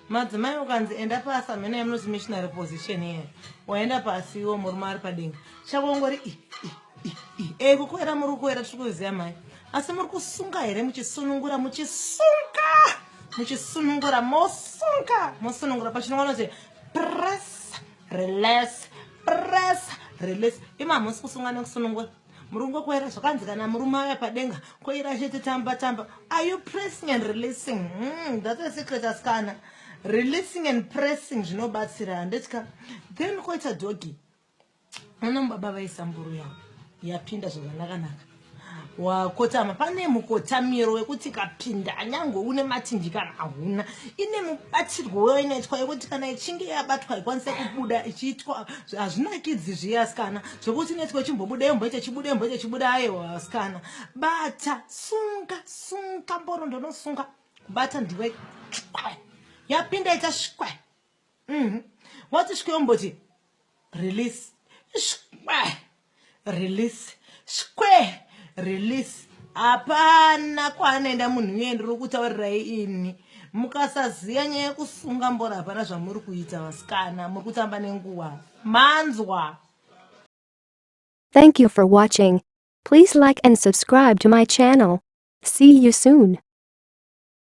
Madzimai ukanzi enda pasi hameno yamunoti missionary position iye waenda pasi iwo murume ari padenga chako ungori i i i i e kukwera muri kukwera tiri kuziva mai asi muri kusunga here muchisunungura muchisunga muchisunungura mosunga mosunungura pachinongwa noti press release press release ima hamusi kusunga nekusunungura muri kungokwera zvakanzi kana murume auya padenga koira chete tamba tamba are you pressing and releasing that's a secret asikana releasing and pressing zvinobatsira handitya then koita doggy uno baba vaisa mburu yavo yapinda zvakanakanaka wakotama pane mukotamiro wekuti kapinda nyange une matinji kana hauna ine mubatirwo wainoitwa yekuti kana ichinge yabatwa ikwanise kubuda ichiitwa hazvinakidzi zviya asikana zvekuti inoitwa ichimbobuda yomboita chibuda yomboita chibuda ayewa asikana bata sunga sunga mboro ndonosunga kubata ndiwe yapinda ita shwe Wati shwe yomboti release shwe release shwe release hapana kwaanoenda munhu iye ndiri kutaurirai ini mukasaziva nyaya yekusunga mbora hapana zvamuri kuita vasikana muri kutamba nenguva manzwa. Thank you for watching. Please like and subscribe to my channel. See you soon.